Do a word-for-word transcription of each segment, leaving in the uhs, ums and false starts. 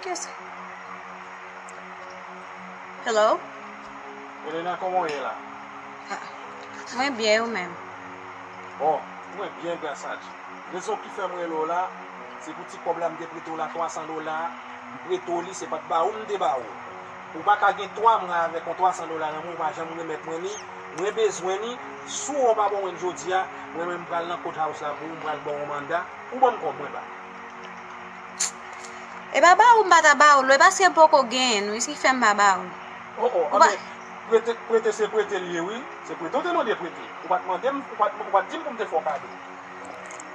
Kiyès? Hello? Elena, kòman w ye la? Ah, mwen byen, ou menm? Bon, mwen byen, gras a Dye. Rezon ki fè m rele w la, se pou ti kòb la m te prete w la, twa san dola, m prete w li, se pa t ba ou m te ba ou. Ou pa ka gen twa mwa avèk yon twa san dola nan men w, ou pa janm remèt mwen li, mwen bezwen li, si w pa ban mwen l jodi a, mwen menm m pral nan courthouse la pou ou, m pral ba w yon manda, ou ban m kòb mwen ba. E pa ba ou m pa ta ba ou l, e paske m poko genyen l, wi, se ki fè m pa ba ou l. Oh, oh, anben, prete, prete se prete l ye, wi. Se prete w te mande prete. Ou pa t mande m, ou pa t, ou pa t di m pou m te fè w kado.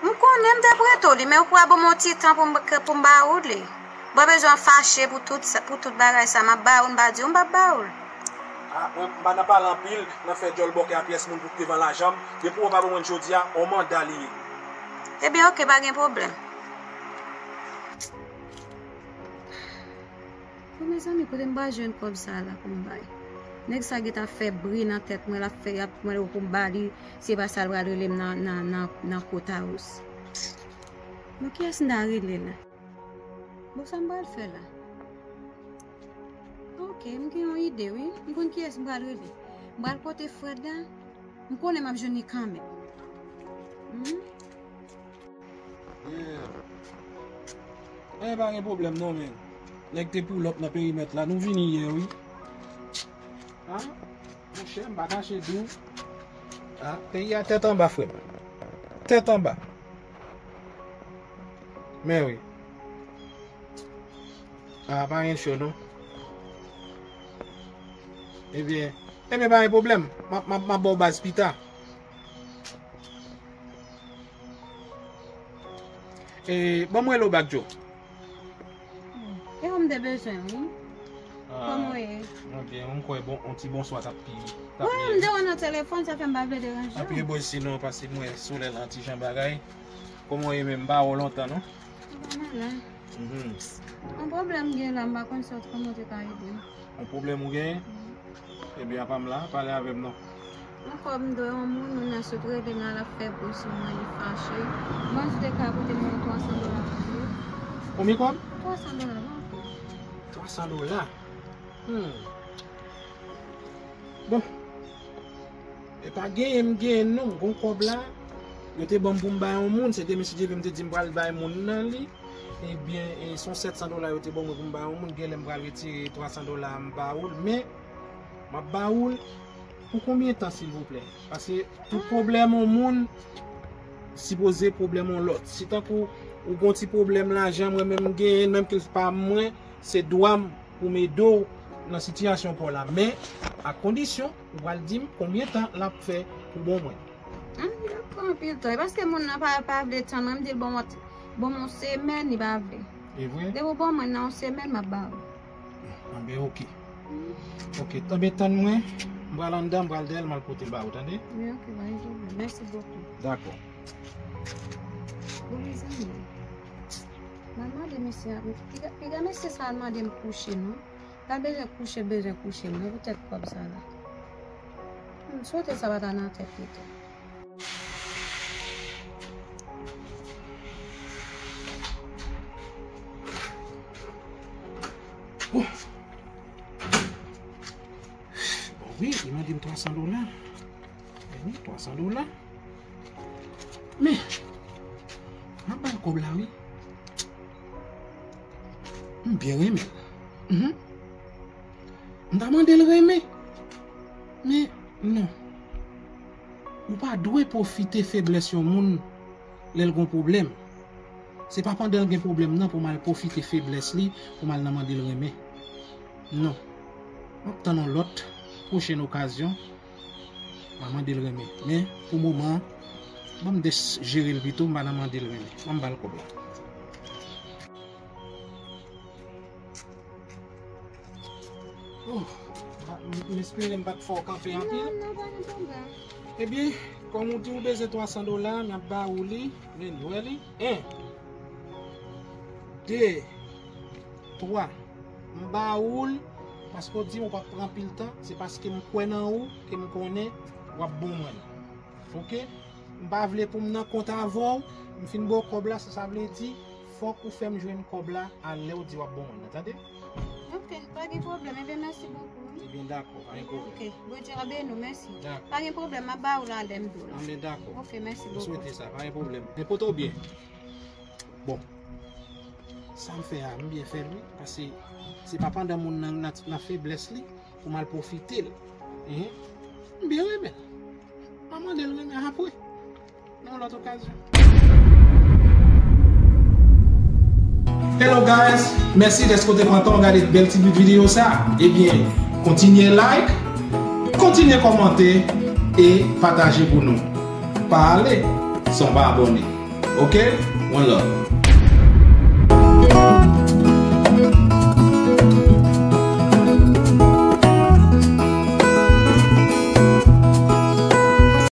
M konnen m te prete w li, men ou pral ban m yon ti tan pou m, pou m ba ou li. Mwen bezwen fache pou tout sa, pou tout bagay sa, m ap ba ou l, m pa di w m p ap ba ou l. Ah, mwen, m pa nan pale anpil, nan fè djòl bòkè a pyès moun pou devan lajan m. Depi w pa ban mwen l jodi a, yon manda li ye. Ebyen, oke, pa gen pwoblèm. Bon, mezanmi, kote m pral jwenn kòb sa a la pou m bay? Nèg sa gentan fè bri nan tèt mwen, l ap fè, y ap mande pou m ba li, se pa sa l pral rele m nan, nan, nan, nan courthouse. Bon, kiyès m ta rele la? Bon, sa m pral fè la? Oke, m gen yon ide, wi. M konn kiyès m pral rele. M pral kote Fred la. M konnen m ap jwenn li kanmenm. Hmm? Yeah. Eh, pa gen pwoblèm non, men. Nèg te pull up nan perimèt la. Nou vini yè, wi. Ah, monchè, m pa kache di w. Ah, peyi a tèt anba, frè m. Tèt anba. Men wi. Ah, pa gen cho, non. Ebyen, ebyen, pa gen pwoblèm. M ap, m ap, m ap ba w baz pita. E, ban m rele w bak, Joe. E ou m te bezwen, wi. Ah, kòman w ye? Mwen byen, mwen kwè bon, yon ti bonswa t ap pi, t ap wi, mye. M te wè nan telefòn, sa fè m pa vle deranje w. Anpil bòy sinon, paske mwen solèy la ti jan bagay. Kòman w ye menm? M pa wè w lontan, non? Ou pa malad? Mhm. Yon pwoblèm m gen la, m pa konn sa w, kòman w te ka ede m. Yon pwoblèm ou genyen? Mhm. Ebyen, apa m la, pale avè m non. Yon kòb m dwe yon moun, moun nan sot rele m la, l ap fè bri sou mwen, li fache. Mwen di w te ka pote mwen yon twa san dola pou li. Konbyen kòb? Twa san dola, pa anpil. Twa san dola? Hmm. Bon. E pa genyen m genyen non, m gon kòb la. Yo te ban m pou m bay yon moun, se te mesye Djeve m te di m pral bay moun nan li. Ebyen, e, se yon sèt san dola yo te ban mwen pou m bay yon moun, genlè m pral retire twa san dola a m ba ou l, men m ap ba ou l pou konbyen tan, silvouplè? Paske tout pwoblèm yon moun sipoze pwoblèm yon lòt. Si tankou ou gon ti pwoblèm lajan, mwen menm m genyen l, menm ke l pa mwen, se dwa m pou m ede w nan sitiyasyon pa w la. Men, ak kondisyon, ou pral di m konbyen tan l ap fè pou bon mwen. Ann, li ap pran anpil tan. E paske moun nan pa, pa vle tann mwen, m di l bon, bon, yon semèn, li pa vle. E vre? Depi w ban mwen nan yon semèn, m ap ba ou. Anben, oke. Oke, tanben tann mwen, m pral anndan, m pral dèyè l, m al pote l ba ou, tande? Wi, oke, pa gen pwoblèm. Mèsi bokou. Dakò. Bon, mezanmi, m al mande mesye a, piga, piga mesye sa al mande m kouche, non? Pa bezwen kouche, bezwen kouche, mwen poutèt kòb sa la. Hmm, swete sa pa ta nan tèt li tou. Oh. Bon, wi, li mande m twa san dola. Wi, twa san dola. Men, m ap ba l kòb la, wi. M byen renmen l. Mhm. M ta mande l renmen. Men, non. Ou pa dwe pwofite feblès yon moun lè l gon pwoblèm. Se pa pandan l gen pwoblèm nan pou m al pwofite feblès li, pou m al nan mande l renmen. Non. M ap tann yon lòt pwochèn okazyon. M a mande l renmen. Men, pou moman an, ban m des-, jere l pito, m pa nan mande l renmen. Ban m ba l kòb la. Oh, m, m espere m pa t fè w kanpe anpil. Non, non, pa gen pwoblèm. Ebyen, kòm ou di ou bezwen twa san dola, m ap ba ou li. Men, ou wè li? En, de, twa. M ba ou l, paske w di m ou p ap pran anpil tan, se paske m kwè nan ou, ke m konnen w ap bon mwen l. Oke? M pa vle pou m nan kont avè w, m fin ba w kòb la, sa, sa vle di, Fòk ou fè m jwenn kòb la a lè w di w ap ban mwen nan, tande? Ok, pa gen pwoblèm. Ebyen, mèsi bokou. Ebyen, dakò, pa gen pwoblèm. Ok, Bondye a beni w, mèsi. Dakò. Pa gen pwoblèm, m ap ba w la lè m do la. Ebyen, dakò. Ok, mèsi M bokou. swete sa, pa gen pwoblèm. Men pote w byen. Bon, sa m fè a, m byen fè l, wi. Paske se pa pandan moun nan, nan, nan feblès li pou m al pwofite l. Hein? M byen renmen l. Pa mande l renmen apre. Nan yon lòt okazyon. Hello guys, mèsi dèske w te pran tan w gade bèl ti bout videyo sa. Ebyen, kontinye like, kontinye kòmante e pataje pou nou. Pa ale san w pa abòne. Ok? One love.